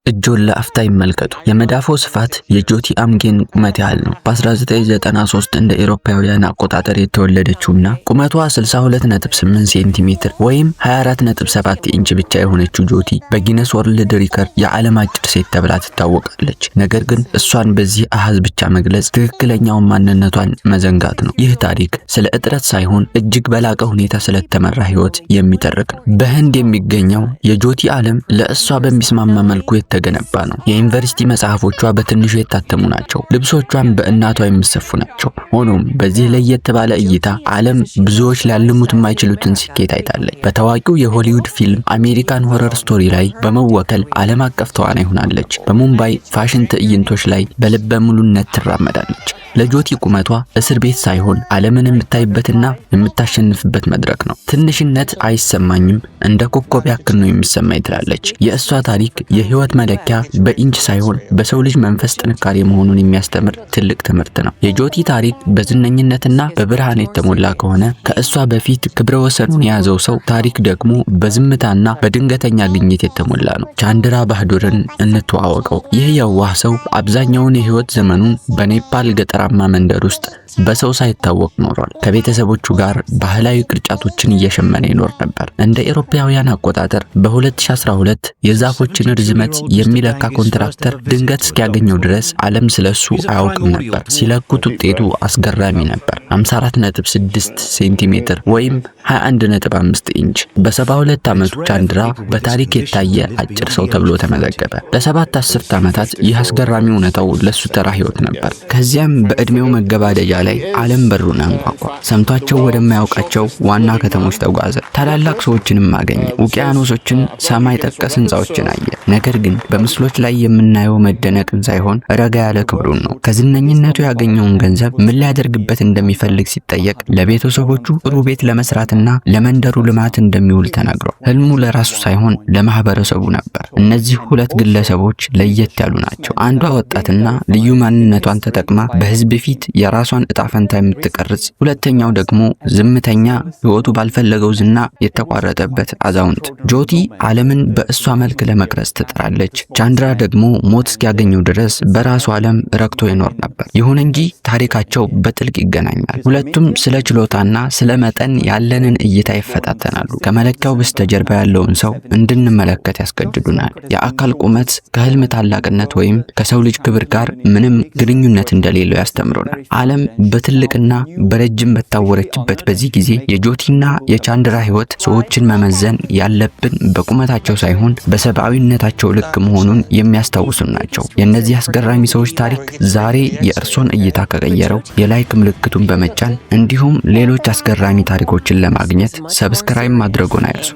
እጆን ለአፍታ ይመልከቱ። የመዳፎ ስፋት የጆቲ አምጌን ቁመት ያህል ነው። በ1993 እንደ ኤሮፓውያን አቆጣጠር የተወለደችውና ቁመቷ 62.8 ሴንቲሜትር ወይም 24.7 ኢንች ብቻ የሆነችው ጆቲ በ Guinness World Record የዓለም አጭር ሴት ተብላ ትታወቃለች። ነገር ግን እሷን በዚህ አሃዝ ብቻ መግለጽ ትክክለኛውን ማንነቷን መዘንጋት ነው። ይህ ታሪክ ስለ እጥረት ሳይሆን እጅግ በላቀ ሁኔታ ስለተመራ ህይወት የሚተርክ ነው። በህንድ የሚገኘው የጆቲ ዓለም ለእሷ በሚስማማ መልኩ የተገነባ ነው። የዩኒቨርሲቲ መጽሐፎቿ በትንሹ የታተሙ ናቸው። ልብሶቿም በእናቷ የሚሰፉ ናቸው። ሆኖም በዚህ ለየት ባለ እይታ ዓለም ብዙዎች ሊያልሙት የማይችሉትን ስኬት አይታለች። በታዋቂው የሆሊውድ ፊልም American Horror Story ላይ በመወከል ዓለም አቀፍ ተዋናይ ሆናለች። በሙምባይ ፋሽን ትዕይንቶች ላይ በልበ ሙሉነት ትራመዳለች። ለጆቲ ቁመቷ እስር ቤት ሳይሆን ዓለምን የምታይበትና የምታሸንፍበት መድረክ ነው። "ትንሽነት አይሰማኝም፣ እንደ ኮከብ ያክል ነው የሚሰማኝ" ትላለች። የእሷ ታሪክ የህይወት መለኪያ በኢንች ሳይሆን በሰው ልጅ መንፈስ ጥንካሬ መሆኑን የሚያስተምር ትልቅ ትምህርት ነው። የጆቲ ታሪክ በዝነኝነትና በብርሃን የተሞላ ከሆነ፣ ከእሷ በፊት ክብረ ወሰኑን የያዘው ሰው ታሪክ ደግሞ በዝምታና በድንገተኛ ግኝት የተሞላ ነው። ቻንድራ ባህዱርን እንተዋወቀው። ይህ የዋህ ሰው አብዛኛውን የህይወት ዘመኑን በኔፓል ገጠራማ መንደር ውስጥ በሰው ሳይታወቅ ኖሯል። ከቤተሰቦቹ ጋር ባህላዊ ቅርጫቶችን እየሸመነ ይኖር ነበር። እንደ ኤሮፓውያን አቆጣጠር በ2012 የዛፎችን ርዝመት የሚለካ ኮንትራክተር ድንገት እስኪያገኘው ድረስ ዓለም ስለሱ አያውቅም ነበር። ሲለኩት ውጤቱ አስገራሚ ነበር። 54.6 ሴንቲሜትር ወይም 21.5 ኢንች። በ72 ዓመቱ ቻንድራ በታሪክ የታየ አጭር ሰው ተብሎ ተመዘገበ። ለ7 አስርት ዓመታት ይህ አስገራሚ እውነታው ለሱ ተራ ህይወት ነበር። ከዚያም በዕድሜው መገባደጃ ላይ ዓለም በሩን አንኳኳ። ሰምቷቸው ወደማያውቃቸው ዋና ከተሞች ተጓዘ። ታላላቅ ሰዎችንም አገኘ። ውቅያኖሶችን፣ ሰማይ ጠቀስ ህንፃዎችን አየ። ነገር ግን በምስሎች ላይ የምናየው መደነቅን ሳይሆን ረጋ ያለ ክብሩን ነው። ከዝነኝነቱ ያገኘውን ገንዘብ ምን ሊያደርግበት እንደሚፈልግ ሲጠየቅ ለቤተሰቦቹ ጥሩ ቤት ለመስራትና ለመንደሩ ልማት እንደሚውል ተናግሯል። ህልሙ ለራሱ ሳይሆን ለማህበረሰቡ ነበር። እነዚህ ሁለት ግለሰቦች ለየት ያሉ ናቸው። አንዷ ወጣትና ልዩ ማንነቷን ተጠቅማ በህዝብ ፊት የራሷን እጣ ፈንታ የምትቀርጽ፣ ሁለተኛው ደግሞ ዝምተኛ፣ ህይወቱ ባልፈለገው ዝና የተቋረጠበት አዛውንት። ጆቲ ዓለምን በእሷ መልክ ለመቅረጽ ትጥራለች። ቻንድራ ደግሞ ሞት እስኪያገኘው ድረስ በራሱ ዓለም ረክቶ ይኖር ነበር። ይሁን እንጂ ታሪካቸው በጥልቅ ይገናኛል። ሁለቱም ስለ ችሎታና ስለ መጠን ያለንን እይታ ይፈታተናሉ። ከመለኪያው በስተጀርባ ያለውን ሰው እንድንመለከት ያስገድዱናል። የአካል ቁመት ከህልም ታላቅነት ወይም ከሰው ልጅ ክብር ጋር ምንም ግንኙነት እንደሌለው ያስተምሩናል። ዓለም በትልቅና በረጅም በታወረችበት በዚህ ጊዜ የጆቲና የቻንድራ ህይወት ሰዎችን መመዘን ያለብን በቁመታቸው ሳይሆን በሰብአዊነታቸው ልክ መሆኑን የሚያስታውሱን ናቸው። የእነዚህ አስገራሚ ሰዎች ታሪክ ዛሬ የእርሶን እይታ ከቀየረው የ like ምልክቱን በመጫን እንዲሁም ሌሎች አስገራሚ ታሪኮችን ለማግኘት subscribe ማድረጉን አይርሱ።